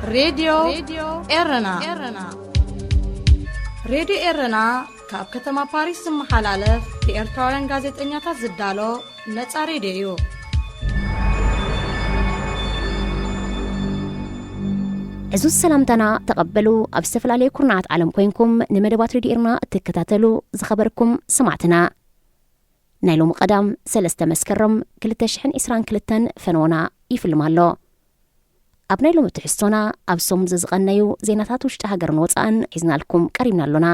ሬድዮ ኤረና። ሬድዮ ኤረና ካብ ከተማ ፓሪስ ዝመሓላለፍ ብኤርትራውያን ጋዜጠኛታት ዝዳሎ ነጻ ሬድዮ እዩ። ዕዙዝ ሰላምታና ተቐበሉ። ኣብ ዝተፈላለዩ ኩርናዓት ዓለም ኮይንኩም ንመደባት ሬድዮ ኤርና እትከታተሉ ዝኸበርኩም ሰማዕትና፣ ናይ ሎሚ ቀዳም ሰለስተ መስከረም ክልተ ሽሕን ዕስራን ክልተን ፈነወና ይፍልም ኣሎ። ኣብ ናይ ሎሚ ትሕዝቶና ኣብ ሶም ዝዝቐነዩ ዜናታት ውሽጢ ሃገርን ወፃእን ሒዝናልኩም ቀሪብና ኣሎና።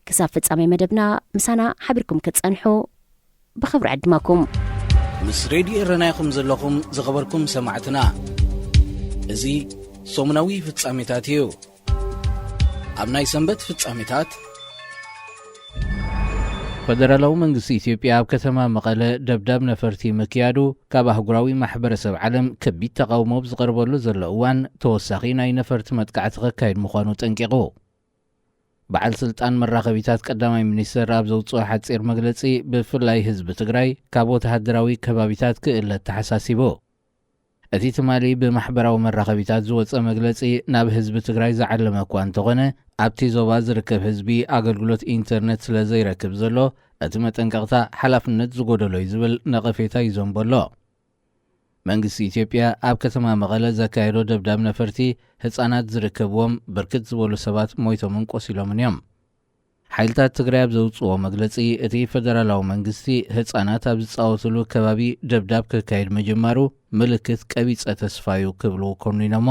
ክሳብ ፍጻሜ መደብና ምሳና ሓቢርኩም ክትጸንሑ ብኽብሪ ዕድመኩም። ምስ ሬድዮ ኤረና ኢኹም ዘለኹም ዝኸበርኩም ሰማዕትና። እዚ ሰሙናዊ ፍጻሜታት እዩ። ኣብ ናይ ሰንበት ፍጻሜታት፣ ፈደራላዊ መንግስቲ ኢትዮጵያ ኣብ ከተማ መቐለ ደብዳብ ነፈርቲ ምክያዱ ካብ ኣህጉራዊ ማሕበረሰብ ዓለም ከቢድ ተቓውሞ ኣብ ዝቐርበሉ ዘሎ እዋን፣ ተወሳኺ ናይ ነፈርቲ መጥቃዕቲ ከካይድ ምዃኑ ጠንቂቑ። በዓል ስልጣን መራኸቢታት ቀዳማይ ሚኒስተር ኣብ ዘውፅኦ ሓፂር መግለፂ፣ ብፍላይ ህዝቢ ትግራይ ካብ ወተሃደራዊ ከባቢታት ክእለ ተሓሳሲቡ። እቲ ትማሊ ብማሕበራዊ መራኸቢታት ዝወፀ መግለፂ፣ ናብ ህዝቢ ትግራይ ዝዓለመ እኳ እንተኾነ፣ ኣብቲ ዞባ ዝርከብ ህዝቢ ኣገልግሎት ኢንተርነት ስለ ዘይረክብ ዘሎ፣ እቲ መጠንቀቕታ ሓላፍነት ዝጎደሎ እዩ ዝብል ነቐፌታ ይዘንቦ ኣሎ። መንግስቲ ኢትዮጵያ ኣብ ከተማ መቐለ ዘካየዶ ደብዳብ ነፈርቲ፣ ህፃናት ዝርከብዎም ብርክት ዝበሉ ሰባት ሞይቶምን ቆሲሎምን እዮም። ሓይልታት ትግራይ ኣብ ዘውፅኦ መግለፂ፣ እቲ ፈደራላዊ መንግስቲ ህፃናት ኣብ ዝፃወትሉ ከባቢ ደብዳብ ከካይድ ምጅማሩ ምልክት ቀቢፀ ተስፋ እዩ ክብሉ ኮኒኖሞ።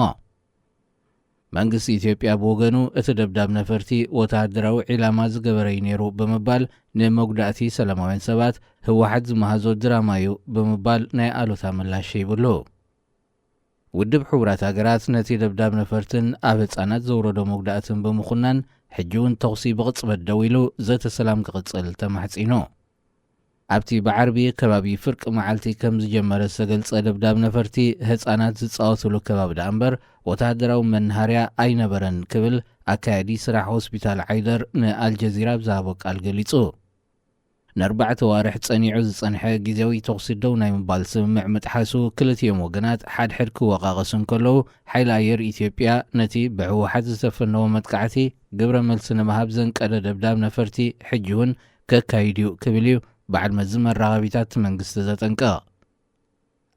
መንግስቲ ኢትዮጵያ ብወገኑ፣ እቲ ደብዳብ ነፈርቲ ወተሃደራዊ ዒላማ ዝገበረ እዩ ነይሩ ብምባል፣ ንመጉዳእቲ ሰላማውያን ሰባት ህወሓት ዝመሃዞ ድራማ እዩ ብምባል ናይ ኣሉታ ምላሽ ሂብሉ። ውድብ ሕቡራት ሃገራት ነቲ ደብዳብ ነፈርትን ኣብ ህፃናት ዘውረዶ መጉዳእትን ብምኹናን፣ ሕጂ እውን ተኹሲ ብቕፅበት ደው ኢሉ ዘተ ሰላም ክቕፅል ተማሕፂኑ። ኣብቲ ብዓርቢ ከባቢ ፍርቂ መዓልቲ ከም ዝጀመረ ዝተገልጸ ደብዳብ ነፈርቲ፣ ህጻናት ዝጻወቱሉ ከባቢ ደኣ እምበር ወተሃደራዊ መናሃርያ ኣይነበረን ክብል ኣካያዲ ስራሕ ሆስፒታል ዓይደር ንኣልጀዚራ ኣብ ዝሃቦ ቃል ገሊጹ። ንኣርባዕተ ዋርሕ ጸኒዑ ዝጸንሐ ግዜያዊ ተኹሲ ደው ናይ ምባል ስምምዕ ምጥሓሱ፣ ክልቲኦም ወገናት ሓድሕድ ክወቃቐሱ እንከለዉ፣ ሓይሊ ኣየር ኢትዮጵያ ነቲ ብህወሓት ዝተፈነወ መጥቃዕቲ ግብረ መልሲ ንምሃብ ዘንቀደ ደብዳብ ነፈርቲ ሕጂ እውን ከካይድ እዩ ክብል እዩ በዓል መዚ መራኸቢታት እቲ መንግስቲ ዘጠንቅቕ።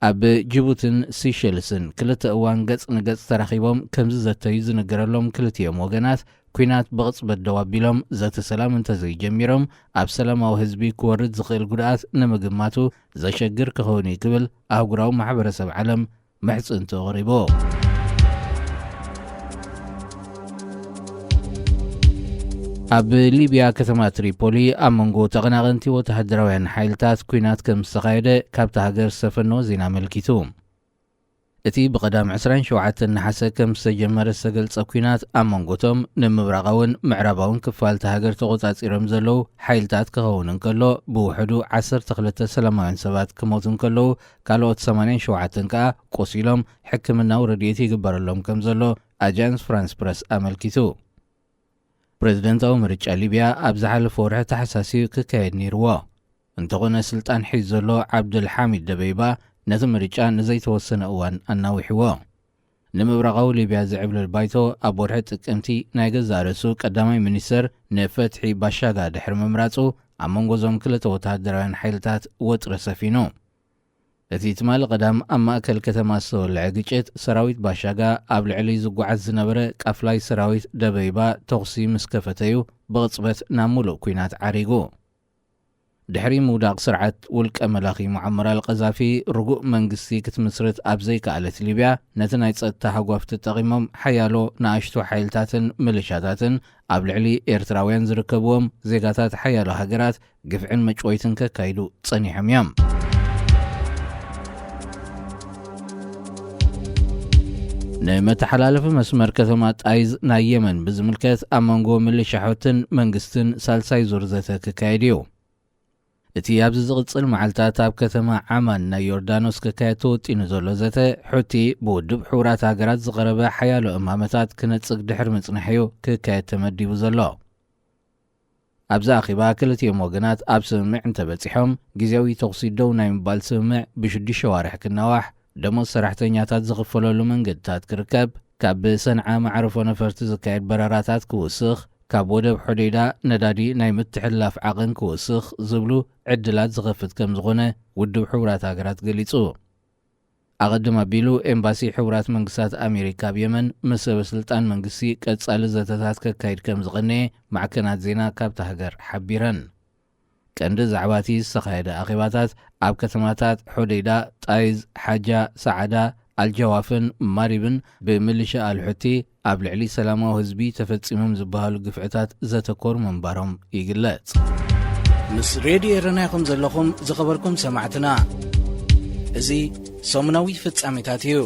ኣብ ጅቡትን ሲሸልስን ክልተ እዋን ገጽ ንገጽ ተራኺቦም ከም ዝዘተዩ ዝንገረሎም ክልቲኦም ወገናት፣ ኲናት ብቕጽበት ደው ኣቢሎም ዘተ ሰላም እንተዘይጀሚሮም፣ ኣብ ሰላማዊ ህዝቢ ክወርድ ዝኽእል ጉድኣት ንምግማቱ ዘሸግር ክኸውን እዩ ክብል ኣህጉራዊ ማሕበረሰብ ዓለም ምሕጽንቱ ኣቕሪቡ። ኣብ ሊብያ ከተማ ትሪፖሊ ኣብ መንጎ ተቐናቐንቲ ወተሃደራውያን ሓይልታት ኲናት ከም ዝተኻየደ ካብታ ሃገር ዝተፈነወ ዜና ኣመልኪቱ። እቲ ብቐዳም ዕስራን ሸውዓተን ነሓሰ ከም ዝተጀመረ ዝተገልጸ ኲናት ኣብ መንጎቶም ንምብራቓውን ምዕራባውን ክፋል እታ ሃገር ተቖጻጺሮም ዘለዉ ሓይልታት ክኸውን እንከሎ፣ ብውሕዱ ዓሰርተ ክልተ ሰላማውያን ሰባት ክሞቱ እንከለዉ፣ ካልኦት ሰማንያን ሸውዓተን ከኣ ቆሲሎም ሕክምናዊ ረድኤት ይግበረሎም ከም ዘሎ ኣጃንስ ፍራንስ ፕረስ ኣመልኪቱ። ፕረዚደንታዊ ምርጫ ሊብያ ኣብ ዝሓለፈ ወርሒ ታሕሳስ እዩ ክካየድ ነይርዎ። እንተኾነ፣ ስልጣን ሒዙ ዘሎ ዓብዱል ሓሚድ ደበይባ ነቲ ምርጫ ንዘይተወሰነ እዋን ኣናዊሕዎ። ንምብራቓዊ ሊብያ ዝዕብልል ባይቶ ኣብ ወርሒ ጥቅምቲ ናይ ገዛእ ርእሱ ቀዳማይ ሚኒስተር ንፈትሒ ባሻጋ ድሕሪ ምምራጹ፣ ኣብ መንጎ እዞም ክልተ ወተሃደራውያን ሓይልታት ወጥሪ ሰፊኑ። እቲ ትማሊ ቀዳም ኣብ ማእከል ከተማ ዝተወልዐ ግጭት፣ ሰራዊት ባሻጋ ኣብ ልዕሊ ዝጓዓዝ ዝነበረ ቃፍላይ ሰራዊት ደበይባ ተኹሲ ምስ ከፈተ'ዩ ብቕጽበት ናብ ምሉእ ኲናት ዓሪጉ። ድሕሪ ምውዳቕ ስርዓት ውልቀ መላኺ ሙዓመር ኣልቀዛፊ፣ ርጉእ መንግስቲ ክትምስርት ኣብ ዘይከኣለት ሊብያ፣ ነቲ ናይ ጸጥታ ሃጓፍ ተጠቒሞም ሓያሎ ንኣሽቱ ሓይልታትን ሚሊሻታትን ኣብ ልዕሊ ኤርትራውያን ዝርከብዎም ዜጋታት ሓያሎ ሃገራት ግፍዕን መጭወይትን ከካይዱ ጸኒሖም እዮም። ንመተሓላለፊ መስመር ከተማ ጣይዝ ናይ የመን ብዝምልከት፣ ኣብ መንጎ ሚሊሻ ሑትን መንግስትን ሳልሳይ ዙር ዘተ ክካየድ እዩ። እቲ ኣብዚ ዝቕጽል መዓልታት ኣብ ከተማ ዓማን ናይ ዮርዳኖስ ክካየድ ተወጢኑ ዘሎ ዘተ፣ ሑቲ ብውድብ ሕቡራት ሃገራት ዝቐረበ ሓያሎ እማመታት ክነጽግ ድሕሪ ምጽናሕ እዩ ክካየድ ተመዲቡ ዘሎ። ኣብዚ ኣኼባ ክልቲኦም ወገናት ኣብ ስምምዕ እንተበጺሖም፣ ግዜያዊ ተኹሲ ደው ናይ ምባል ስምምዕ ብሽዱሽተ ዋርሕ ክናዋሕ፣ ደሞዝ ሰራሕተኛታት ዝኽፈለሉ መንገድታት ክርከብ፣ ካብ ሰንዓ መዕርፎ ነፈርቲ ዝካየድ በረራታት ክውስኽ፣ ካብ ወደብ ሖዴዳ ነዳዲ ናይ ምትሕልላፍ ዓቕን ክውስኽ ዝብሉ ዕድላት ዝኸፍት ከም ዝኾነ ውድብ ሕቡራት ሃገራት ገሊጹ። ኣቐድም ኣቢሉ ኤምባሲ ሕቡራት መንግስታት ኣሜሪካ ኣብ የመን ምስ ሰበ ስልጣን መንግስቲ ቀጻሊ ዘተታት ከካይድ ከም ዝቐነየ ማዕከናት ዜና ካብታ ሃገር ሓቢረን። ቀንዲ ዛዕባቲ ዝተኻየደ ኣኼባታት ኣብ ከተማታት ሖዴዳ፣ ጣይዝ፣ ሓጃ፣ ሰዓዳ፣ ኣልጀዋፍን ማሪብን ብምልሻ ኣልሑቲ ኣብ ልዕሊ ሰላማዊ ህዝቢ ተፈጺሞም ዝበሃሉ ግፍዕታት ዘተኮሩ ምንባሮም ይግለጽ። ምስ ሬድዮ ኤረና ኢኹም ዘለኹም ዝኸበርኩም ሰማዕትና። እዚ ሰሙናዊ ፍጻሜታት እዩ።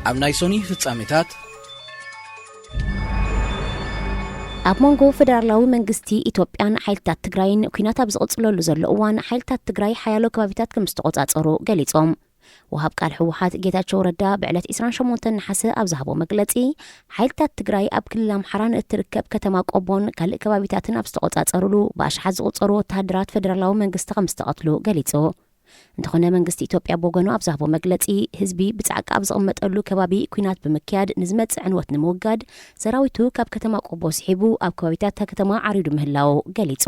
ኣብ ናይ ሶኒ ፍጻሜታት ኣብ መንጎ ፈደራላዊ መንግስቲ ኢትዮጵያን ሓይልታት ትግራይን ኲናት ኣብ ዝቕጽለሉ ዘሎ እዋን፣ ሓይልታት ትግራይ ሓያሎ ከባቢታት ከም ዝተቖጻጸሩ ገሊጾም። ወሃብ ቃል ህወሓት ጌታቸው ረዳ ብዕለት ዕስራን ሸሞንተን ነሓሰ ኣብ ዝሃቦ መግለጺ፣ ሓይልታት ትግራይ ኣብ ክልል ኣምሓራን እትርከብ ከተማ ቆቦን ካልእ ከባቢታትን ኣብ ዝተቖጻጸሩሉ ብኣሽሓት ዝቑጸሩ ወተሃደራት ፈደራላዊ መንግስቲ ከም ዝተቐትሉ ገሊጹ። እንተኾነ መንግስቲ ኢትዮጵያ ብወገኑ ኣብ ዝሃቦ መግለጺ፣ ህዝቢ ብጻዕቂ ኣብ ዝቕመጠሉ ከባቢ ኲናት ብምክያድ ንዝመጽእ ዕንወት ንምውጋድ ሰራዊቱ ካብ ከተማ ቆቦ ስሒቡ ኣብ ከባቢታት እታ ከተማ ዓሪዱ ምህላዉ ገሊጹ።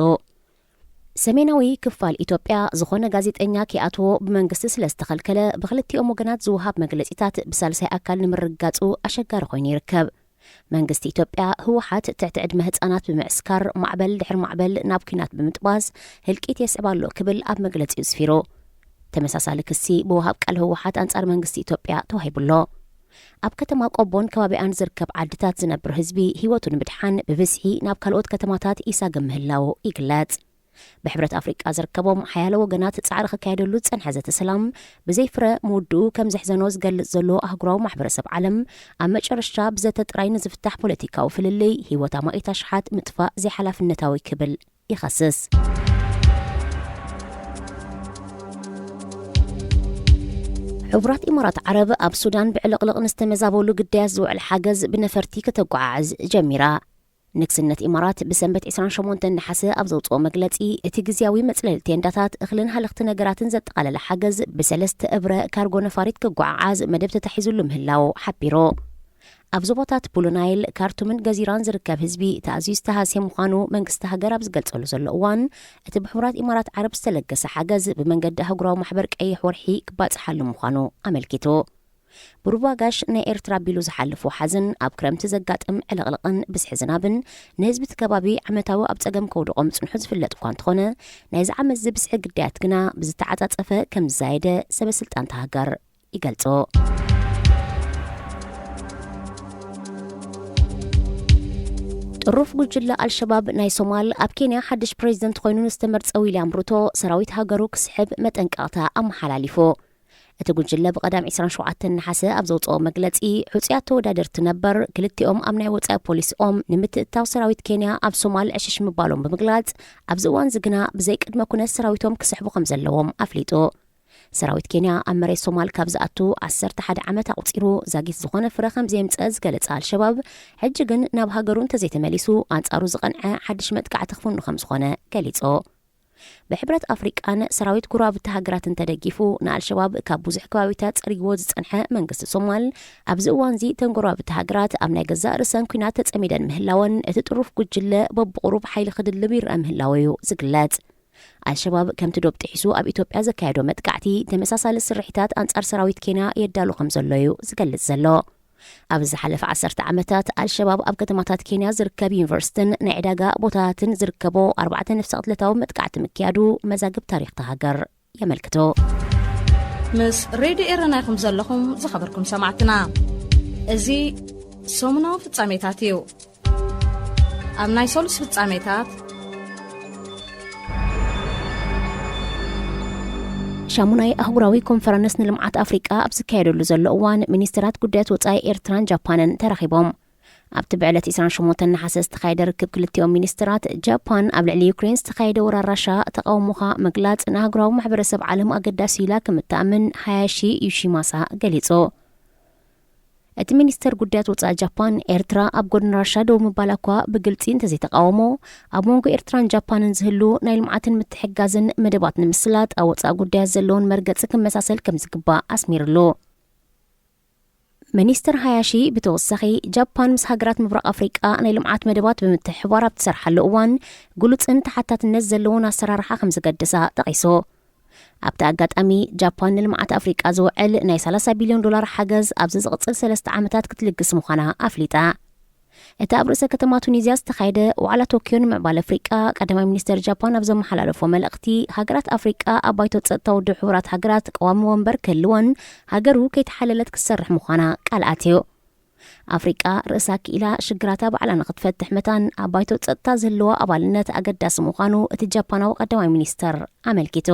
ሰሜናዊ ክፋል ኢትዮጵያ ዝኾነ ጋዜጠኛ ከይኣትዎ ብመንግስቲ ስለ ዝተኸልከለ፣ ብክልቲኦም ወገናት ዝወሃብ መግለጺታት ብሳልሳይ ኣካል ንምርግጋጹ ኣሸጋሪ ኮይኑ ይርከብ። መንግስቲ ኢትዮጵያ፣ ህወሓት ትሕቲ ዕድመ ህጻናት ብምዕስካር፣ ማዕበል ድሕሪ ማዕበል ናብ ኲናት ብምጥባስ ህልቂት የስዕብ ኣሎ ክብል ኣብ መግለጺኡ ኣስፊሩ። ተመሳሳሊ ክሲ ብወሃብ ቃል ህወሓት ኣንጻር መንግስቲ ኢትዮጵያ ተዋሂቡ ኣሎ። ኣብ ከተማ ቆቦን ከባቢኣን ዝርከብ ዓድታት ዝነብር ህዝቢ ህይወቱ ንምድሓን ብብዝሒ ናብ ካልኦት ከተማታት ይሳገም ምህላዉ ይግለጽ። ብሕብረት ኣፍሪቃ ዝርከቦም ሓያሎ ወገናት ጻዕሪ ክካየደሉ ዝጸንሐ ዘተ ሰላም ብዘይ ፍረ ምውድኡ ከም ዘሕዘኖ ዝገልጽ ዘሎ ኣህጉራዊ ማሕበረሰብ ዓለም፣ ኣብ መጨረሽታ ብዘተ ጥራይ ንዝፍታሕ ፖለቲካዊ ፍልልይ፣ ህይወት ኣማኢት ኣሽሓት ምጥፋእ ዘይሓላፍነታዊ ክብል ይኸስስ። ሕቡራት ኢማራት ዓረብ ኣብ ሱዳን ብዕልቕልቕ ንዝተመዛበሉ ግዳያት ዝውዕል ሓገዝ ብነፈርቲ ከተጓዓዕዝ ጀሚራ። ንግስነት ኢማራት ብሰንበት ዕስራን ሸሞንተን ነሓሰ ኣብ ዘውፅኦ መግለፂ፣ እቲ ግዝያዊ መፅለሊ ቴንዳታት፣ እኽልን ሃለኽቲ ነገራትን ዘጠቓለለ ሓገዝ ብሰለስተ እብረ ካርጎ ነፋሪት ክጓዓዓዝ መደብ ተታሒዙሉ ምህላዉ ሓቢሩ። ኣብ ዞባታት ብሉ ናይል፣ ካርቱምን ገዚራን ዝርከብ ህዝቢ እቲ ኣዝዩ ዝተሃስየ ምዃኑ መንግስቲ ሃገር ኣብ ዝገልጸሉ ዘሎ እዋን፣ እቲ ብሕቡራት ኢማራት ዓረብ ዝተለገሰ ሓገዝ ብመንገዲ ኣህጉራዊ ማሕበር ቀይሕ ወርሒ ክባጽሓሉ ምዃኑ ኣመልኪቱ። ብሩባ ጋሽ ናይ ኤርትራ ኣቢሉ ዝሓልፍ ወሓዝን ኣብ ክረምቲ ዘጋጥም ዕልቕልቕን ብዝሒ ዝናብን ንህዝቢ እቲ ከባቢ ዓመታዊ ኣብ ጸገም ከውድቖ ምጽንሑ ዝፍለጥ እኳ እንተኾነ፣ ናይዚ ዓመት እዚ ብዝሒ ግዳያት ግና ብዝተዓጻጸፈ ከም ዝዛየደ ሰበ ስልጣን እታ ሃገር ይገልጹ። ጥሩፍ ጉጅለ ኣልሸባብ ናይ ሶማል ኣብ ኬንያ ሓድሽ ፕሬዚደንት ኮይኑ ንዝተመርጸ ዊልያም ሩቶ ሰራዊት ሃገሩ ክስሕብ መጠንቀቕታ ኣመሓላሊፉ። እቲ ጉጅለ ብቐዳም ዕስራን ሸውዓተን ነሓሰ ኣብ ዘውጽኦ መግለጺ፣ ሕጹያት ተወዳደርቲ ነበር ክልቲኦም ኣብ ናይ ወጻኢ ፖሊሲኦም ንምትእትታው ሰራዊት ኬንያ ኣብ ሶማል ዕሽሽ ምባሎም ብምግላጽ፣ ኣብዚ እዋን እዚ ግና ብዘይ ቅድመ ኩነት ሰራዊቶም ክስሕቡ ከም ዘለዎም ኣፍሊጡ። ሰራዊት ኬንያ ኣብ መሬት ሶማል ካብ ዝኣቱ ዓሰርተ ሓደ ዓመት ኣቑጺሩ ዛጊት ዝኾነ ፍረ ከም ዘየምጸ ዝገለጸ ኣልሸባብ፣ ሕጂ ግን ናብ ሃገሩ እንተዘይተመሊሱ ኣንጻሩ ዝቐንዐ ሓድሽ መጥቃዕቲ ክፍኑ ከም ዝኾነ ገሊጹ። ብሕብረት ኣፍሪቃን ሰራዊት ጎረባብቲ ሃገራትን ተደጊፉ ንኣልሸባብ ካብ ብዙሕ ከባቢታት ጸሪግዎ ዝጸንሐ መንግስቲ ሶማል፣ ኣብዚ እዋንዚ እተን ጎረባብቲ ሃገራት ኣብ ናይ ገዛእ ርእሰን ኲናት ተጸሚደን ምህላወን እቲ ጥሩፍ ጉጅለ በብቑሩብ ሓይሊ ክድልብ ይረአ ምህላወ እዩ ዝግለጽ። ኣልሸባብ ከምቲ ዶብ ጥሒሱ ኣብ ኢትዮጵያ ዘካየዶ መጥቃዕቲ ተመሳሳሊ ስርሒታት ኣንጻር ሰራዊት ኬንያ የዳሉ ከም ዘሎ እዩ ዝገልጽ ዘሎ። ኣብ ዝሓለፈ ዓሰርተ ዓመታት ኣልሸባብ ኣብ ከተማታት ኬንያ ዝርከብ ዩኒቨርሲቲን ናይ ዕዳጋ ቦታታትን ዝርከቦ ኣርባዕተ ነፍሰ ቅትለታዊ መጥቃዕቲ ምክያዱ መዛግብ ታሪኽ እታ ሃገር የመልክቱ። ምስ ሬድዮ ኤረና ኢኹም ዘለኹም ዝኸበርኩም ሰማዕትና። እዚ ሰሙናዊ ፍጻሜታት እዩ። ኣብ ናይ ሰሉስ ፍጻሜታት፣ ሻሙናይ ኣህጉራዊ ኮንፈረንስ ንልምዓት ኣፍሪቃ ኣብ ዝካየደሉ ዘሎ እዋን፣ ሚኒስትራት ጉዳያት ወጻኢ ኤርትራን ጃፓንን ተራኺቦም። ኣብቲ ብዕለት ዕስራን ሸሞንተን ነሓሰ ዝተኻየደ ርክብ ክልቲኦም ሚኒስትራት፣ ጃፓን ኣብ ልዕሊ ዩክሬን ዝተኻየደ ወራር ራሻ ተቃውሞኻ ምግላጽ ንኣህጉራዊ ማሕበረሰብ ዓለም ኣገዳሲ ኢላ ከም እትኣምን ሃያሺ ዩሺማሳ ገሊጹ። እቲ ሚኒስተር ጉዳያት ወጻኢ ጃፓን፣ ኤርትራ ኣብ ጎድኒ ራሻ ደው ምባላ እኳ ብግልጺ እንተዘይተቃወሞ፣ ኣብ መንጎ ኤርትራን ጃፓንን ዝህሉ ናይ ልምዓትን ምትሕግጋዝን መደባት ንምስላጥ ኣብ ወጻኢ ጉዳያት ዘለውን መርገጺ ክመሳሰል ከም ዝግባእ ኣስሚርሉ። ሚኒስትር ሃያሺ ብተወሳኺ፣ ጃፓን ምስ ሃገራት ምብራቕ ኣፍሪቃ ናይ ልምዓት መደባት ብምትሕብባር ኣብ ትሰርሓሉ እዋን፣ ግሉጽን ተሓታትነት ዘለዎን ኣሰራርሓ ከም ዝገድሳ ጠቒሱ። ኣብቲ ኣጋጣሚ፣ ጃፓን ንልምዓት ኣፍሪቃ ዝውዕል ናይ ሰላሳ ቢልዮን ዶላር ሓገዝ ኣብዚ ዝቕጽል ሰለስተ ዓመታት ክትልግስ ምዃና ኣፍሊጣ። እቲ ኣብ ርእሰ ከተማ ቱኒዝያ ዝተኻየደ ዋዕላ ቶክዮ ንምዕባለ ኣፍሪቃ፣ ቀዳማይ ሚኒስተር ጃፓን ኣብ ዘመሓላለፎ መልእኽቲ፣ ሃገራት ኣፍሪቃ ኣብ ባይቶ ጸጥታ ውድብ ሕቡራት ሃገራት ቀዋሚ ወንበር ክህልወን፣ ሃገሩ ከይተሓለለት ክትሰርሕ ምዃና ቃል ኣትዩ። ኣፍሪቃ ርእሳ ክኢላ ሽግራታ ባዕላ ንኽትፈትሕ መታን ኣብ ባይቶ ጸጥታ ዝህልዋ ኣባልነት ኣገዳሲ ምዃኑ እቲ ጃፓናዊ ቀዳማይ ሚኒስተር ኣመልኪቱ።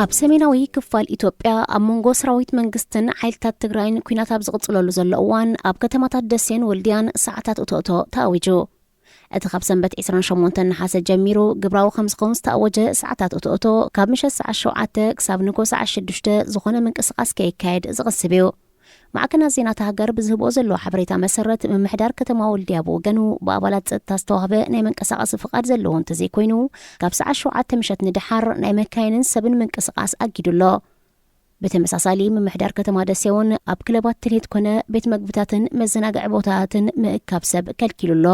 ኣብ ሰሜናዊ ክፋል ኢትዮጵያ ኣብ መንጎ ሰራዊት መንግስትን ሓይልታት ትግራይን ኲናት ኣብ ዝቕጽለሉ ዘሎ እዋን፣ ኣብ ከተማታት ደሴን ወልድያን ሰዓታት እቶእቶ ተኣዊጁ። እቲ ካብ ሰንበት ዕስራን ሸሞንተን ነሓሰ ጀሚሩ ግብራዊ ከም ዝኸውን ዝተኣወጀ ሰዓታት እቶእቶ፣ ካብ ምሸት ሰዓት ሸውዓተ ክሳብ ንጎ ሰዓት ሽዱሽተ ዝኾነ ምንቅስቓስ ከይካየድ ዝቕስብ እዩ። ማዕከናት ዜና እታ ሃገር ብዝህብኦ ዘለዎ ሓበሬታ መሰረት፣ ምምሕዳር ከተማ ወልድያ ብወገኑ ብኣባላት ጸጥታ ዝተዋህበ ናይ መንቀሳቐሲ ፍቓድ ዘለዎ እንተዘይኮይኑ፣ ካብ ሰዓት ሸውዓተ ምሸት ንደሓር ናይ መካይንን ሰብን ምንቅስቓስ ኣጊዱ ኣሎ። ብተመሳሳሊ፣ ምምሕዳር ከተማ ደሴ እውን ኣብ ክለባት ትልሂት ኮነ ቤት መግብታትን መዘናግዒ ቦታታትን ምእካብ ሰብ ከልኪሉ ኣሎ።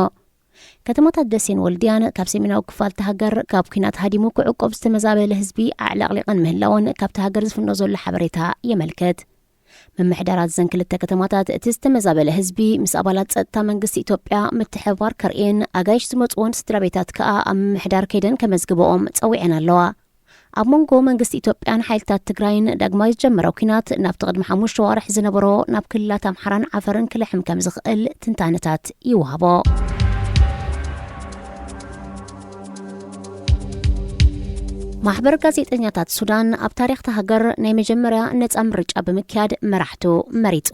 ከተማታት ደሴን ወልድያን ካብ ሰሜናዊ ክፋል እታ ሃገር ካብ ኲናት ሃዲሙ ክዕቆብ ዝተመዛበለ ህዝቢ ኣዕለቕሊቐን ምህላወን ካብቲ ሃገር ዝፍኖ ዘሎ ሓበሬታ የመልክት። ምምሕዳራት እዘን ክልተ ከተማታት እቲ ዝተመዛበለ ህዝቢ ምስ ኣባላት ጸጥታ መንግስቲ ኢትዮጵያ ምትሕብባር ከርእየን ኣጋይሽ ዝመጽወን ስድራ ቤታት ከኣ ኣብ ምምሕዳር ከይደን ከመዝግበኦም ጸዊዐን ኣለዋ። ኣብ መንጎ መንግስቲ ኢትዮጵያን ሓይልታት ትግራይን ዳግማይ ዝጀመረ ኲናት ናብቲ ቅድሚ ሓሙሽተ ዋርሕ ዝነበሮ ናብ ክልላት ኣምሓራን ዓፈርን ክልሕም ከም ዝኽእል ትንታነታት ይወሃቦ። ማሕበር ጋዜጠኛታት ሱዳን ኣብ ታሪኽቲ ሃገር ናይ መጀመርያ ነጻ ምርጫ ብምክያድ መራሕቱ መሪጹ።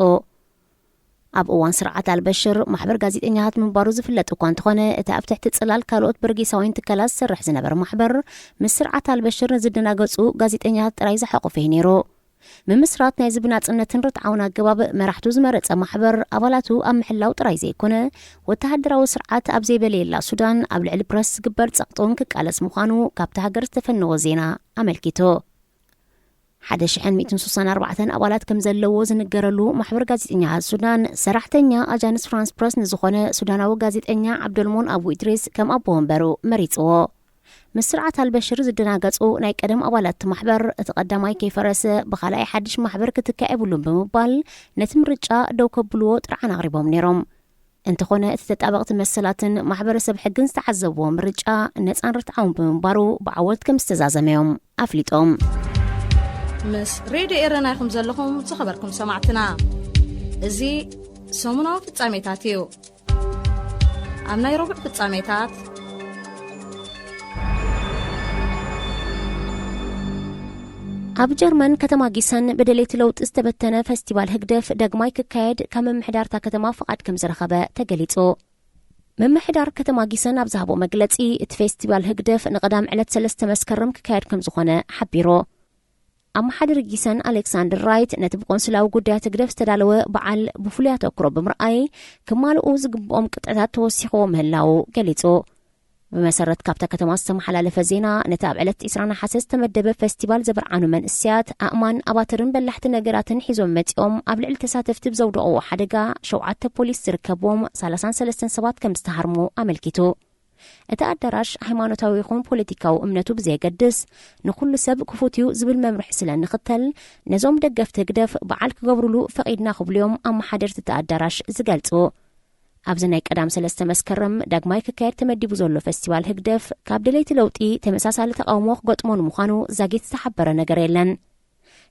ኣብ እዋን ስርዓት ኣልበሽር ማሕበር ጋዜጠኛታት ምንባሩ ዝፍለጥ እኳ እንተኾነ፣ እቲ ኣብ ትሕቲ ጽላል ካልኦት በርጌሳውያን ትካላት ዝሰርሕ ዝነበረ ማሕበር፣ ምስ ስርዓት ኣልበሽር ንዝደናገጹ ጋዜጠኛታት ጥራይ ዝሓቆፈ እዩ ነይሩ። ምምስራት ናይዚ ብናጽነትን ርትዓውን ኣገባብ መራሕቱ ዝመረጸ ማሕበር፣ ኣባላቱ ኣብ ምሕላው ጥራይ ዘይኮነ፣ ወተሃደራዊ ስርዓት ኣብ ዘይበለየላ ሱዳን ኣብ ልዕሊ ፕረስ ዝግበር ጸቕጢ እውን ክቃለስ ምዃኑ ካብቲ ሃገር ዝተፈነወ ዜና ኣመልኪቱ። ሓደ ሽሕን ሚእትን ሱሳን ኣርባዕተን ኣባላት ከም ዘለዎ ዝንገረሉ ማሕበር ጋዜጠኛታት ሱዳን፣ ሰራሕተኛ ኣጃንስ ፍራንስ ፕረስ ንዝኾነ ሱዳናዊ ጋዜጠኛ ዓብዶልሞን ኣቡ ኢድሪስ ከም ኣቦ ወንበሩ መሪጽዎ። ምስ ስርዓት ኣልበሽር ዝደናገጹ ናይ ቀደም ኣባላት እቲ ማሕበር፣ እቲ ቀዳማይ ከይፈረሰ ብኻልኣይ ሓድሽ ማሕበር ክትካእ የብሉን ብምባል፣ ነቲ ምርጫ ደው ከብልዎ ጥርዓን ኣቕሪቦም ነይሮም። እንተኾነ፣ እቲ ተጣበቕቲ መሰላትን ማሕበረሰብ ሕግን ዝተዓዘብዎ ምርጫ ነጻን ርትዓውን ብምንባሩ ብዓወት ከም ዝተዛዘመ እዮም ኣፍሊጦም። ምስ ሬድዮ ኤረና ኢኹም ዘለኹም ዝኸበርኩም ሰማዕትና። እዚ ሰሙናዊ ፍጻሜታት እዩ። ኣብ ናይ ረቡዕ ፍጻሜታት፣ ኣብ ጀርመን ከተማ ጊሰን ብደለይቲ ለውጢ ዝተበተነ ፈስቲቫል ህግደፍ ዳግማይ ክካየድ ካብ ምምሕዳር እታ ከተማ ፍቓድ ከም ዝረኸበ ተገሊጹ። ምምሕዳር ከተማ ጊሰን ኣብ ዝሃቦ መግለጺ፣ እቲ ፌስቲቫል ህግደፍ ንቐዳም ዕለት ሰለስተ መስከረም ክካየድ ከም ዝኾነ ሓቢሩ። ኣመሓዳሪ ጊሰን ኣሌክሳንደር ራይት ነቲ ብቆንስላዊ ጉዳያት ህግደፍ ዝተዳለወ በዓል ብፍሉይ ኣተኩሮ ብምርኣይ፣ ክማልኡ ዝግብኦም ቅጥዕታት ተወሲኽዎ ምህላዉ ገሊጹ። ብመሰረት ካብታ ከተማ ዝተመሓላለፈ ዜና፣ ነቲ ኣብ ዕለት ዕስራ ነሓሰ ዝተመደበ ፈስቲቫል ዘበርዓኑ መንእሰያት፣ ኣእማን፣ ኣባትርን በላሕቲ ነገራትን ሒዞም መጺኦም ኣብ ልዕሊ ተሳተፍቲ ብዘውደቕዎ ሓደጋ፣ ሸውዓተ ፖሊስ ዝርከብዎም ሰላሳን ሰለስተን ሰባት ከም ዝተሃርሙ ኣመልኪቱ። እቲ ኣዳራሽ ሃይማኖታዊ ይኹን ፖለቲካዊ እምነቱ ብዘየገድስ፣ ንኹሉ ሰብ ክፉት እዩ ዝብል መምርሒ ስለ እንኽተል፣ ነዞም ደገፍቲ ህግደፍ በዓል ክገብሩሉ ፈቒድና ክብሉ እዮም ኣመሓደርቲ እቲ ኣዳራሽ ዝገልጹ። ኣብዚ ናይ ቀዳም ሰለስተ መስከረም ዳግማይ ክካየድ ተመዲቡ ዘሎ ፈስቲቫል ህግደፍ፣ ካብ ደለይቲ ለውጢ ተመሳሳሊ ተቓውሞ ክገጥሞ ንምዃኑ ዛጊት ዝተሓበረ ነገር የለን።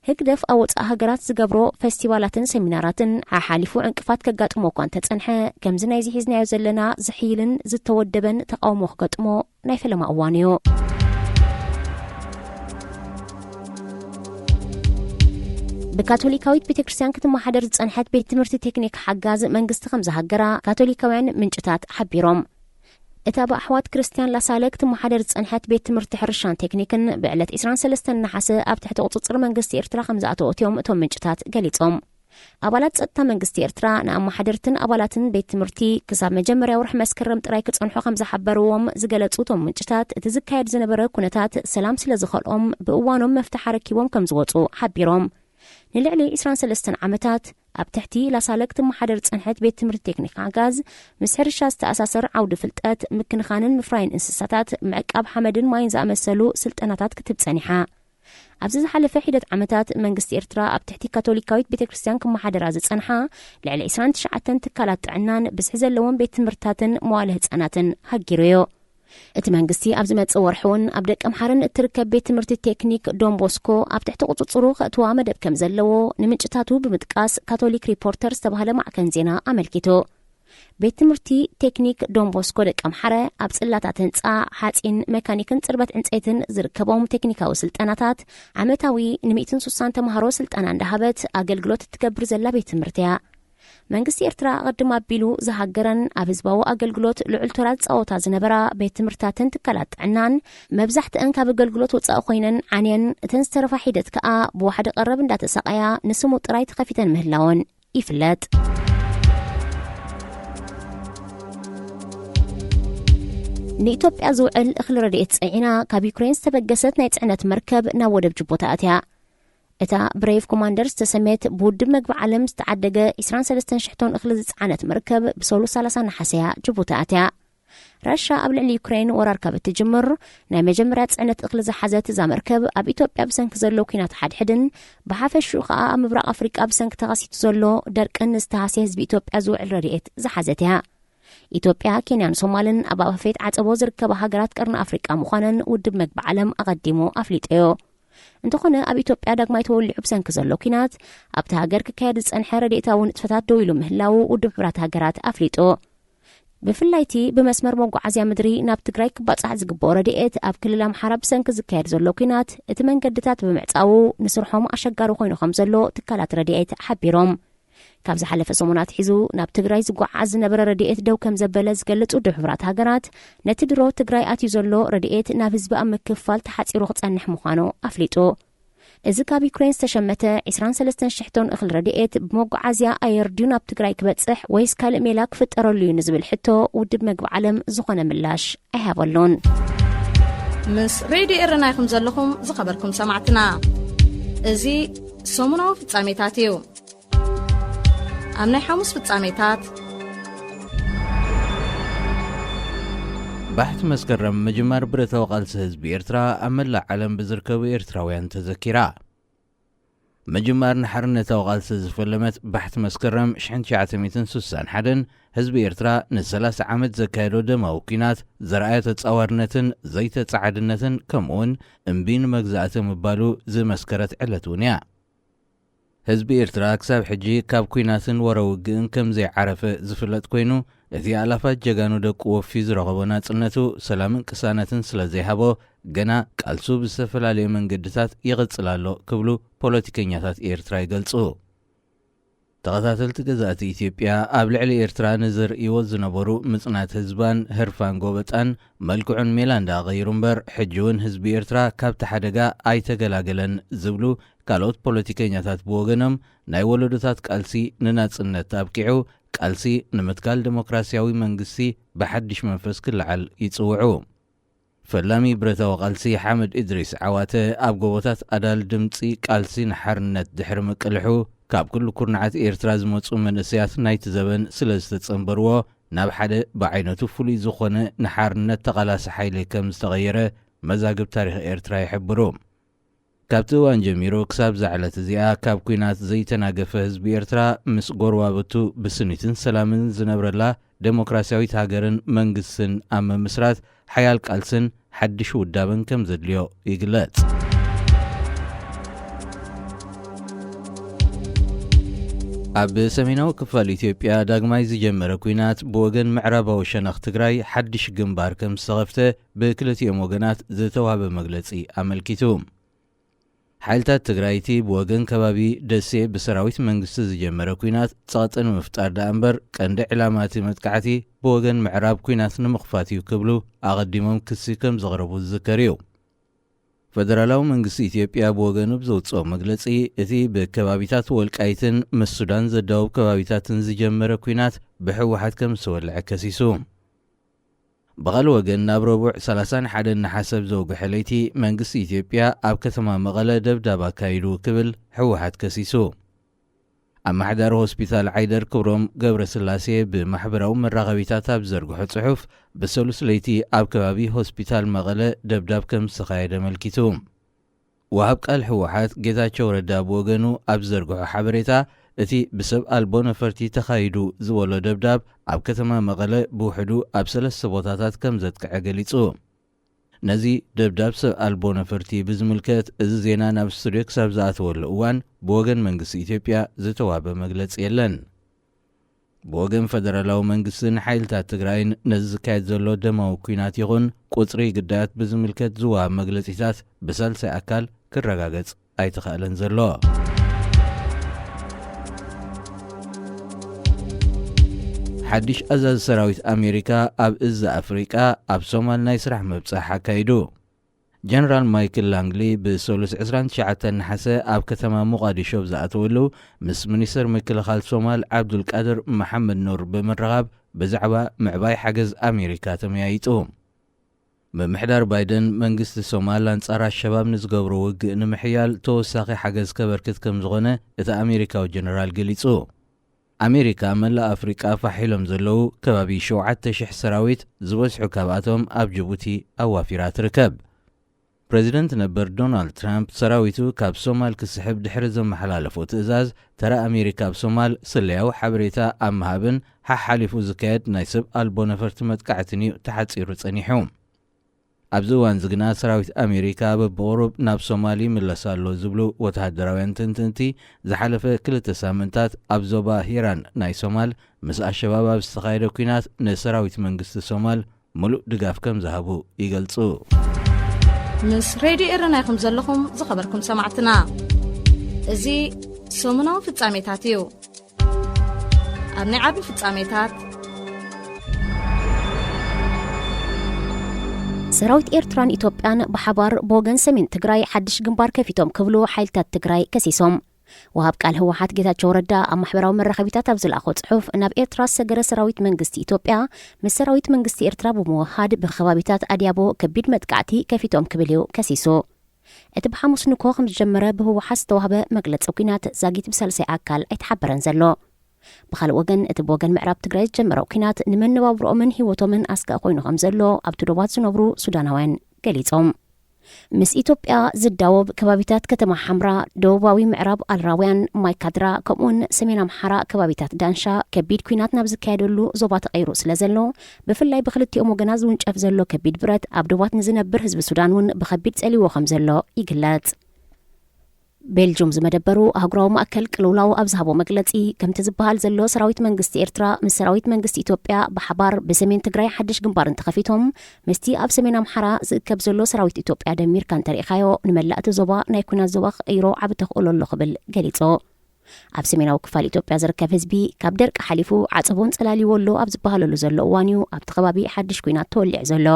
ህግደፍ ኣብ ወጻኢ ሃገራት ዝገብሮ ፈስቲቫላትን ሰሚናራትን፣ ሓሓሊፉ ዕንቅፋት ከጋጥሞ እኳ እንተጸንሐ፣ ከምዚ ናይዚ ሒዝናዮ ዘለና ዝሕይልን ዝተወደበን ተቓውሞ ክገጥሞ ናይ ፈለማ እዋኑ እዩ። ብካቶሊካዊት ቤተክርስትያን ክትመሓደር ዝጸንሐት ቤት ትምህርቲ ቴክኒክ ሓጋዝ መንግስቲ ከም ዝሃገራ ካቶሊካውያን ምንጭታት ሓቢሮም። እታ ብኣሕዋት ክርስትያን ላሳለ ክትመሓደር ዝጸንሐት ቤት ትምህርቲ ሕርሻን ቴክኒክን ብዕለት ዕስራን ሰለስተን ነሓሰ ኣብ ትሕቲ ቁጽጽር መንግስቲ ኤርትራ ከም ዝኣተወት እዮም እቶም ምንጭታት ገሊጾም። ኣባላት ጸጥታ መንግስቲ ኤርትራ ንኣመሓደርትን ኣባላትን ቤት ትምህርቲ ክሳብ መጀመርያ ወርሒ መስከረም ጥራይ ክጸንሑ ከም ዝሓበርዎም ዝገለጹ እቶም ምንጭታት፣ እቲ ዝካየድ ዝነበረ ኩነታት ሰላም ስለ ዝኸልኦም ብእዋኖም መፍትሕ ኣረኪቦም ከም ዝወጹ ሓቢሮም። ንልዕሊ ዕስራን ሰለስተን ዓመታት ኣብ ትሕቲ ላሳለክ ትመሓደር ዝጸንሐት ቤት ትምህርቲ ቴክኒክ ሓጋዝ፣ ምስ ሕርሻ ዝተኣሳሰር ዓውዲ ፍልጠት፣ ምክንኻንን ምፍራይን እንስሳታት፣ ምዕቃብ ሓመድን ማይን ዝኣመሰሉ ስልጠናታት ክትህብ ጸኒሓ። ኣብዚ ዝሓለፈ ሒደት ዓመታት መንግስቲ ኤርትራ ኣብ ትሕቲ ካቶሊካዊት ቤተ ክርስቲያን ክመሓደራ ዝጸንሓ ልዕሊ ዕስራን ትሽዓተን ትካላት ጥዕናን ብዝሒ ዘለዎም ቤት ትምህርትታትን መዋለ ህጻናትን ሃጊሩ'ዩ። እቲ መንግስቲ ኣብ ዝመጽእ ወርሒ እውን ኣብ ደቀምሓረን እትርከብ ቤት ትምህርቲ ቴክኒክ ዶንቦስኮ ኣብ ትሕቲ ቁጽጽሩ ከእትዋ መደብ ከም ዘለዎ ንምንጭታቱ ብምጥቃስ ካቶሊክ ሪፖርተር ዝተባህለ ማዕከን ዜና ኣመልኪቱ። ቤት ትምህርቲ ቴክኒክ ዶንቦስኮ ደቀምሓረ ኣብ ጽላታት ህንጻ፣ ሓጺን፣ መካኒክን ጽርበት ዕንጸይትን ዝርከቦም ቴክኒካዊ ስልጠናታት ዓመታዊ ን160 ተምሃሮ ስልጠና እንዳሃበት ኣገልግሎት እትገብር ዘላ ቤት ትምህርቲ እያ። መንግስቲ ኤርትራ ኣቐድም ኣቢሉ ዝሃገረን ኣብ ህዝባዊ ኣገልግሎት ልዑል ተራ ዝጻወታ ዝነበራ ቤት ትምህርትታትን ትካላት ጥዕናን መብዛሕትአን ካብ ኣገልግሎት ወጻኢ ኮይነን ዓንየን፣ እተን ዝተረፋ ሒደት ከኣ ብዋሕዲ ቀረብ እንዳተሳቐያ ንስሙ ጥራይ ተኸፊተን ምህላወን ይፍለጥ። ንኢትዮጵያ ዝውዕል እኽሊ ረድኤት ጸዒና ካብ ዩክሬን ዝተበገሰት ናይ ጽዕነት መርከብ ናብ ወደብ ጅቡቲ ኣትያ። እታ ብሬቭ ኮማንደር ዝተሰምየት ብውድብ መግቢ ዓለም ዝተዓደገ ዕስራን ሰለስተን ሽሕ ቶን እኽሊ ዝጸዓነት መርከብ ብሰሉስ ሰላሳ ነሓሰ እያ ጅቡቲ ኣትያ። ራሻ ኣብ ልዕሊ ዩክሬን ወራር ካብ እትጅምር ናይ መጀመርያ ጽዕነት እኽሊ ዝሓዘት እዛ መርከብ ኣብ ኢትዮጵያ ብሰንኪ ዘሎ ኲናት ሓድሕድን ብሓፈሽኡ ከኣ ኣብ ምብራቕ ኣፍሪቃ ብሰንኪ ተኸሲቱ ዘሎ ደርቅን ንዝተሃስየ ህዝቢ ኢትዮጵያ ዝውዕል ረድኤት ዝሓዘት እያ። ኢትዮጵያ፣ ኬንያን ሶማልን ኣብ ኣፋፌት ዓጸቦ ዝርከባ ሃገራት ቀርኒ ኣፍሪቃ ምዃነን ውድብ መግቢ ዓለም ኣቐዲሙ ኣፍሊጡ'ዩ። እንተኾነ ኣብ ኢትዮጵያ ዳግማይ ተወሊዑ ብሰንኪ ዘሎ ኲናት ኣብቲ ሃገር ክካየድ ዝጸንሐ ረድኤታዊ ንጥፈታት ደው ኢሉ ምህላዉ ውድብ ሕቡራት ሃገራት ኣፍሊጡ። ብፍላይ እቲ ብመስመር መጓዓዝያ ምድሪ ናብ ትግራይ ክባጻሕ ዝግብኦ ረድኤት ኣብ ክልል ኣምሓራ ብሰንኪ ዝካየድ ዘሎ ኲናት እቲ መንገድታት ብምዕጻዉ ንስርሖም ኣሸጋሪ ኮይኑ ከም ዘሎ ትካላት ረድኤት ሓቢሮም። ካብ ዝሓለፈ ሰሙን ኣትሒዙ ናብ ትግራይ ዝጓዓዝ ዝነበረ ረድኤት ደው ከም ዘበለ ዝገልጽ ውድብ ሕቡራት ሃገራት፣ ነቲ ድሮ ትግራይ ኣትዩ ዘሎ ረድኤት ናብ ህዝቢ ኣብ ምክፍፋል ተሓጺሩ ክጸንሕ ምዃኑ ኣፍሊጡ። እዚ ካብ ዩክሬን ዝተሸመተ ዕስራን ሰለስተን ሽሕ ቶን እኽሊ ረድኤት ብመጓዓዝያ ኣየር ድዩ ናብ ትግራይ ክበጽሕ ወይስ ካልእ ሜላ ክፍጠረሉ እዩ ንዝብል ሕቶ ውድብ መግቢ ዓለም ዝኾነ ምላሽ ኣይሃበሉን። ምስ ሬድዮ ኤረና ኢኹም ዘለኹም ዝኸበርኩም ሰማዕትና። እዚ ሰሙናዊ ፍጻሜታት እዩ። ኣብ ናይ ሓሙስ ፍጻሜታት፣ ባሕቲ መስከረም ምጅማር ብረታዊ ቃልሲ ህዝቢ ኤርትራ ኣብ መላእ ዓለም ብዝርከቡ ኤርትራውያን ተዘኪራ። ምጅማር ንሓርነታዊ ቃልሲ ዝፈለመት ባሕቲ መስከረም ሽሕን ትሽዓተ ሚእትን ስሳን ሓደን ህዝቢ ኤርትራ ንሰላሳ ዓመት ዘካየዶ ደማዊ ኲናት ዘርኣዮ ተጻዋርነትን ዘይተጻዓድነትን ከምኡውን እምቢ ንመግዛእቲ ምባሉ ዝመስከረት ዕለት እውን እያ። ህዝቢ ኤርትራ ክሳብ ሕጂ ካብ ኲናትን ወረ ውግእን ከም ዘይዓረፈ ዝፍለጥ ኮይኑ፣ እቲ ኣላፋት ጀጋኑ ደቁ ወፍዩ ዝረኸቦ ናጽነቱ፣ ሰላምን ቅሳነትን ስለ ዘይሃቦ፣ ገና ቃልሱ ብዝተፈላለየ መንገድታት ይቕጽል ኣሎ ክብሉ ፖለቲከኛታት ኤርትራ ይገልጹ። ተኸታተልቲ ገዛእቲ ኢትዮጵያ ኣብ ልዕሊ ኤርትራ ንዘርእይዎ ዝነበሩ ምጽናት ህዝባን ህርፋን ጎበጣን መልክዑን ሜላ እንዳቐይሩ እምበር፣ ሕጂ እውን ህዝቢ ኤርትራ ካብቲ ሓደጋ ኣይተገላገለን ዝብሉ ካልኦት ፖለቲከኛታት ብወገኖም፣ ናይ ወለዶታት ቃልሲ ንናጽነት ኣብቂዑ፣ ቃልሲ ንምትካል ዴሞክራሲያዊ መንግስቲ ብሓድሽ መንፈስ ክለዓል ይጽውዑ። ፈላሚ ብረታዊ ቃልሲ ሓመድ እድሪስ ዓዋተ ኣብ ጎቦታት ኣዳል ድምጺ ቃልሲ ንሓርነት ድሕሪ ምቅልሑ፣ ካብ ኩሉ ኩርናዓት ኤርትራ ዝመጹ መንእሰያት ናይቲ ዘበን ስለ ዝተጸንበርዎ፣ ናብ ሓደ ብዓይነቱ ፍሉይ ዝኾነ ንሓርነት ተቓላሲ ሓይሊ ከም ዝተቐየረ መዛግብ ታሪኽ ኤርትራ ይሕብሩ። ካብቲ እዋን ጀሚሩ ክሳብ እዛ ዕለት እዚኣ፣ ካብ ኲናት ዘይተናገፈ ህዝቢ ኤርትራ፣ ምስ ጎረባብቱ ብስኒትን ሰላምን ዝነብረላ ዴሞክራሲያዊት ሃገርን መንግስትን ኣብ ምምስራት ሓያል ቃልስን ሓድሽ ውዳበን ከም ዘድልዮ ይግለጽ። ኣብ ሰሜናዊ ክፋል ኢትዮጵያ ዳግማይ ዝጀመረ ኲናት ብወገን ምዕራባዊ ሸነኽ ትግራይ ሓድሽ ግንባር ከም ዝተኸፍተ ብክልቲኦም ወገናት ዝተዋህበ መግለጺ ኣመልኪቱ። ሓይልታት ትግራይ እቲ ብወገን ከባቢ ደሴ ብሰራዊት መንግስቲ ዝጀመረ ኲናት ጸቕጢ ንምፍጣር ደኣ እምበር፣ ቀንዲ ዕላማ እቲ መጥቃዕቲ ብወገን ምዕራብ ኲናት ንምኽፋት እዩ ክብሉ ኣቐዲሞም ክሲ ከም ዘቕረቡ ዝዝከር እዩ። ፈደራላዊ መንግስቲ ኢትዮጵያ ብወገኑ ብዘውፅኦ መግለፂ፣ እቲ ብከባቢታት ወልቃይትን ምስ ሱዳን ዘዳውብ ከባቢታትን ዝጀመረ ኲናት ብህወሓት ከም ዝተወልዐ ከሲሱ። ብኻልእ ወገን፣ ናብ ረቡዕ ሰላሳን ሓደን ነሓሰ ኣብ ዘውግሐ ለይቲ፣ መንግስቲ ኢትዮጵያ ኣብ ከተማ መቐለ ደብዳብ ኣካይዱ ክብል ህወሓት ከሲሱ። ኣመሓዳሪ ሆስፒታል ዓይደር ክብሮም ገብረስላሴ ብማሕበራዊ መራኸቢታት ኣብ ዘርግሖ ጽሑፍ፣ ብሰሉስ ለይቲ ኣብ ከባቢ ሆስፒታል መቐለ ደብዳብ ከም ዝተኻየደ ኣመልኪቱ። ወሃብ ቃል ህወሓት ጌታቸው ረዳ ብወገኑ ኣብ ዘርግሖ ሓበሬታ፣ እቲ ብሰብ ኣልቦ ነፈርቲ ተኻይዱ ዝበሎ ደብዳብ ኣብ ከተማ መቐለ ብውሕዱ ኣብ ሰለስተ ቦታታት ከም ዘጥቅዐ ገሊጹ። ነዚ ደብዳብ ሰብ ኣልቦ ነፈርቲ ብዝምልከት፣ እዚ ዜና ናብ ስቱድዮ ክሳብ ዝኣተወሉ እዋን ብወገን መንግስቲ ኢትዮጵያ ዝተዋህበ መግለጺ የለን። ብወገን ፈደራላዊ መንግስትን ሓይልታት ትግራይን፣ ነዚ ዝካየድ ዘሎ ደማዊ ኲናት ይኹን ቁጽሪ ግዳያት ብዝምልከት ዝወሃብ መግለጺታት ብሳልሳይ ኣካል ክረጋገጽ ኣይተኻእለን ዘሎ። ሓድሽ ኣዛዚ ሰራዊት ኣሜሪካ ኣብ እዝ ኣፍሪቃ ኣብ ሶማል ናይ ስራሕ ምብጻሕ ኣካይዱ። ጀነራል ማይክል ላንግሊ ብሰሉስ ዕስራን ትሽዓተን ነሓሰ ኣብ ከተማ ሞቓዲሾ ኣብ ዝኣተወሉ፣ ምስ ሚኒስተር ምክልኻል ሶማል ዓብዱልቃድር መሓመድ ኑር ብምርኻብ ብዛዕባ ምዕባይ ሓገዝ ኣሜሪካ ተመያይጡ። ምምሕዳር ባይደን፣ መንግስቲ ሶማል ኣንጻር ኣሸባብ ንዝገብሮ ውግእ ንምሕያል ተወሳኺ ሓገዝ ከበርክት ከም ዝኾነ እቲ ኣሜሪካዊ ጀነራል ገሊጹ። ኣሜሪካ፣ መላእ ኣፍሪቃ ፋሕ ኢሎም ዘለዉ ከባቢ ሸውዓተ ሽሕ ሰራዊት፣ ዝበዝሑ ካብኣቶም ኣብ ጅቡቲ ኣዋፊራ ትርከብ። ፕሬዚደንት ነበር ዶናልድ ትራምፕ፣ ሰራዊቱ ካብ ሶማል ክስሕብ ድሕሪ ዘመሓላለፎ ትእዛዝ፣ ተራ ኣሜሪካ ኣብ ሶማል ስለያዊ ሓበሬታ ኣብ ምሃብን ሓሓሊፉ ዝካየድ ናይ ሰብ ኣልቦ ነፈርቲ መጥቃዕትን እዩ ተሓጺሩ ጸኒሑ። ኣብዚ እዋን እዚ ግና፣ ሰራዊት ኣሜሪካ በብቑሩብ ናብ ሶማል ይምለስ ኣሎ ዝብሉ ወተሃደራውያን ተንተንቲ፣ ዝሓለፈ ክልተ ሳምንታት ኣብ ዞባ ሂራን ናይ ሶማል ምስ ኣሸባብ ኣብ ዝተኻየደ ኲናት ንሰራዊት መንግስቲ ሶማል ምሉእ ድጋፍ ከም ዝሃቡ ይገልጹ። ምስ ሬድዮ ኤረና ኢኹም ዘለኹም ዝኸበርኩም ሰማዕትና። እዚ ሰሙናዊ ፍጻሜታት እዩ። ኣብ ናይ ዓቢ ፍጻሜታት፣ ሰራዊት ኤርትራን ኢትዮጵያን ብሓባር ብወገን ሰሜን ትግራይ ሓድሽ ግንባር ከፊቶም ክብሉ ሓይልታት ትግራይ ከሲሶም። ወሃብ ቃል ህወሓት ጌታቸው ረዳ ኣብ ማሕበራዊ መራኸቢታት ኣብ ዝለኣኾ ጽሑፍ፣ ናብ ኤርትራ ዝሰገረ ሰራዊት መንግስቲ ኢትዮጵያ ምስ ሰራዊት መንግስቲ ኤርትራ ብምውሃድ ብከባቢታት ኣድያቦ ከቢድ መጥቃዕቲ ከፊቶም ክብል እዩ ከሲሱ። እቲ ብሓሙስ ንግሆ ከም ዝጀመረ ብህወሓት ዝተዋህበ መግለጺ ኲናት ዛጊት ብሳልሳይ ኣካል ኣይተሓበረን ዘሎ። ብኻልእ ወገን፣ እቲ ብወገን ምዕራብ ትግራይ ዝጀመረ ኲናት ንመነባብሮኦምን ህይወቶምን ኣስጋኢ ኮይኑ ከም ዘሎ ኣብቲ ዶባት ዝነብሩ ሱዳናውያን ገሊጾም። ምስ ኢትዮጵያ ዝዳወብ ከባቢታት ከተማ ሓምራ፣ ደቡባዊ ምዕራብ ኣልራውያን፣ ማይካድራ፣ ከምኡውን ሰሜን ኣምሓራ ከባቢታት ዳንሻ ከቢድ ኲናት ናብ ዝካየደሉ ዞባ ተቐይሩ ስለ ዘሎ፣ ብፍላይ ብክልቲኦም ወገናት ዝውንጨፍ ዘሎ ከቢድ ብረት ኣብ ዶባት ንዝነብር ህዝቢ ሱዳን እውን ብኸቢድ ጸሊዎ ከም ዘሎ ይግለጽ። ቤልጁም ዝመደበሩ ኣህጉራዊ ማእከል ቅልውላው ኣብ ዝሃቦ መግለጺ፣ ከምቲ ዝበሃል ዘሎ ሰራዊት መንግስቲ ኤርትራ ምስ ሰራዊት መንግስቲ ኢትዮጵያ ብሓባር ብሰሜን ትግራይ ሓድሽ ግንባር እንተኸፊቶም፣ ምስቲ ኣብ ሰሜን ኣምሓራ ዝእከብ ዘሎ ሰራዊት ኢትዮጵያ ደሚርካ እንተሪኢኻዮ፣ ንመላእ እቲ ዞባ ናይ ኲናት ዞባ ክቕይሮ ዓቢ ተኽእሎ ኣሎ ክብል ገሊጹ። ኣብ ሰሜናዊ ክፋል ኢትዮጵያ ዝርከብ ህዝቢ ካብ ደርቂ ሓሊፉ ዓጸቦን ጸላልዎ ኣሎ ኣብ ዝበሃለሉ ዘሎ እዋን እዩ ኣብቲ ከባቢ ሓድሽ ኲናት ተወሊዑ ዘሎ።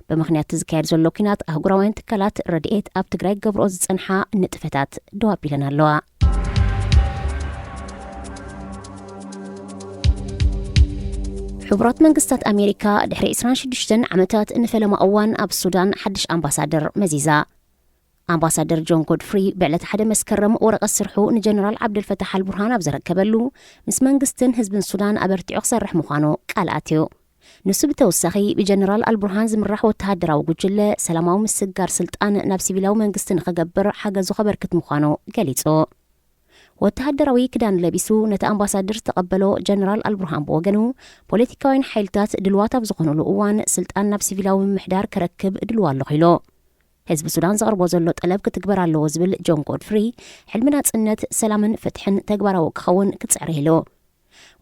ብምኽንያት ዝካየድ ዘሎ ኲናት ኣህጉራውያን ትካላት ረድኤት ኣብ ትግራይ ክገብርኦ ዝጸንሓ ንጥፈታት ደው ኣቢለን ኣለዋ። ሕቡራት መንግስታት ኣሜሪካ ድሕሪ ዕስራን ሽዱሽተን ዓመታት ንፈለማ እዋን ኣብ ሱዳን ሓድሽ ኣምባሳደር መዚዛ። ኣምባሳደር ጆን ጎድፍሪ ብዕለት ሓደ መስከረም ወረቐት ስርሑ ንጀነራል ዓብደልፈታሕ ኣልቡርሃን ኣብ ዘረከበሉ፣ ምስ መንግስትን ህዝብን ሱዳን ኣበርቲዑ ክሰርሕ ምዃኑ ቃል ኣትዩ። ንሱ ብተወሳኺ፣ ብጀነራል ኣልቡርሃን ዝምራሕ ወተሃደራዊ ጉጅለ ሰላማዊ ምስግጋር ስልጣን ናብ ሲቪላዊ መንግስቲ ንኽገብር ሓገዙ ከበርክት ምዃኑ ገሊጹ። ወተሃደራዊ ክዳን ለቢሱ ነቲ ኣምባሳደር ዝተቐበሎ ጀነራል ኣልቡርሃን ብወገኑ፣ ፖለቲካውያን ሓይልታት ድልዋት ኣብ ዝኾኑሉ እዋን፣ ስልጣን ናብ ሲቪላዊ ምምሕዳር ከረክብ ድልዋ ኣለኹ ኢሉ። ህዝቢ ሱዳን ዘቕርቦ ዘሎ ጠለብ ክትግበር ኣለዎ ዝብል ጆን ጎድፍሪ፣ ሕልሚ ናጽነት፣ ሰላምን ፍትሕን ተግባራዊ ክኸውን ክጽዕር ኢሉ።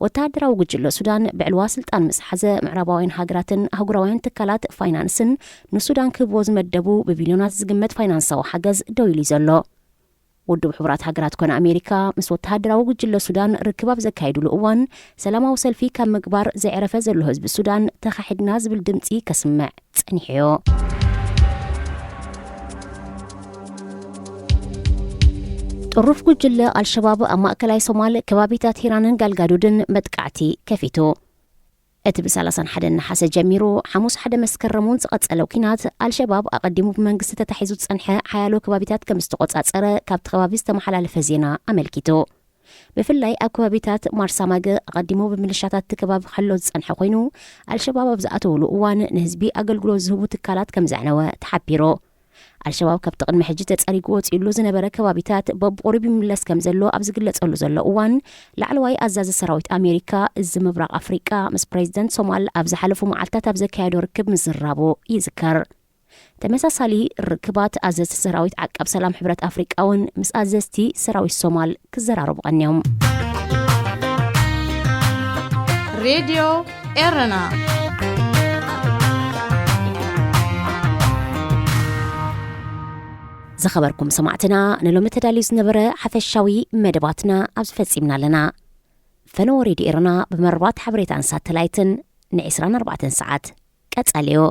ወተሃደራዊ ጉጅለ ሱዳን ብዕልዋ ስልጣን ምስ ሓዘ፣ ምዕራባውያን ሃገራትን ኣህጉራውያን ትካላት ፋይናንስን ንሱዳን ክህብዎ ዝመደቡ ብቢልዮናት ዝግመት ፋይናንሳዊ ሓገዝ ደው ኢሉ እዩ ዘሎ። ውድብ ሕቡራት ሃገራት ኮነ ኣሜሪካ፣ ምስ ወተሃደራዊ ጉጅለ ሱዳን ርክብ ኣብ ዘካየዱሉ እዋን፣ ሰላማዊ ሰልፊ ካብ ምግባር ዘዕረፈ ዘሎ ህዝቢ ሱዳን፣ ተኻሒድና ዝብል ድምጺ ከስምዕ ጸኒሑ እዩ። ጥሩፍ ጉጅለ ኣልሸባብ ኣብ ማእከላይ ሶማል ከባቢታት ሂራንን ጋልጋዱድን መጥቃዕቲ ከፊቱ። እቲ ብ31 ነሓሰ ጀሚሩ ሓሙስ ሓደ መስከረም እውን ዝቐጸለ ኲናት ኣልሸባብ ኣቐዲሙ ብመንግስቲ ተታሒዙ ዝጸንሐ ሓያሎ ከባቢታት ከም ዝተቖጻጸረ ካብቲ ከባቢ ዝተመሓላለፈ ዜና ኣመልኪቱ። ብፍላይ ኣብ ከባቢታት ማርሳማገ ኣቐዲሙ ብምልሻታት እቲ ከባቢ ክሕሎ ዝጸንሐ ኮይኑ ኣልሸባብ ኣብ ዝኣተውሉ እዋን ንህዝቢ ኣገልግሎት ዝህቡ ትካላት ከም ዘዕነወ ተሓቢሩ። ኣልሸባብ ካብቲ ቅድሚ ሕጂ ተጸሪጉ ወጺኡሉ ዝነበረ ከባቢታት በብቑሩብ ይምለስ ከም ዘሎ ኣብ ዝግለጸሉ ዘሎ እዋን ላዕለዋይ ኣዛዚ ሰራዊት ኣሜሪካ እዚ ምብራቕ ኣፍሪቃ ምስ ፕሬዚደንት ሶማል ኣብ ዝሓለፉ መዓልታት ኣብ ዘካየዶ ርክብ ምዝራቡ ይዝከር። ተመሳሳሊ ርክባት ኣዘዝቲ ሰራዊት ዓቃብ ሰላም ሕብረት ኣፍሪቃ እውን ምስ ኣዘዝቲ ሰራዊት ሶማል ክዘራረቡ ቀንዮም። ሬድዮ ኤረና ዝኸበርኩም ሰማዕትና ንሎሚ ተዳልዩ ዝነበረ ሓፈሻዊ መደባትና ኣብዚ ፈጺምና ኣለና። ፈነወ ሬድዮ ኤረና ብመርባት ሓበሬታን ሳተላይትን ን24 ሰዓት ቀጻልዮ።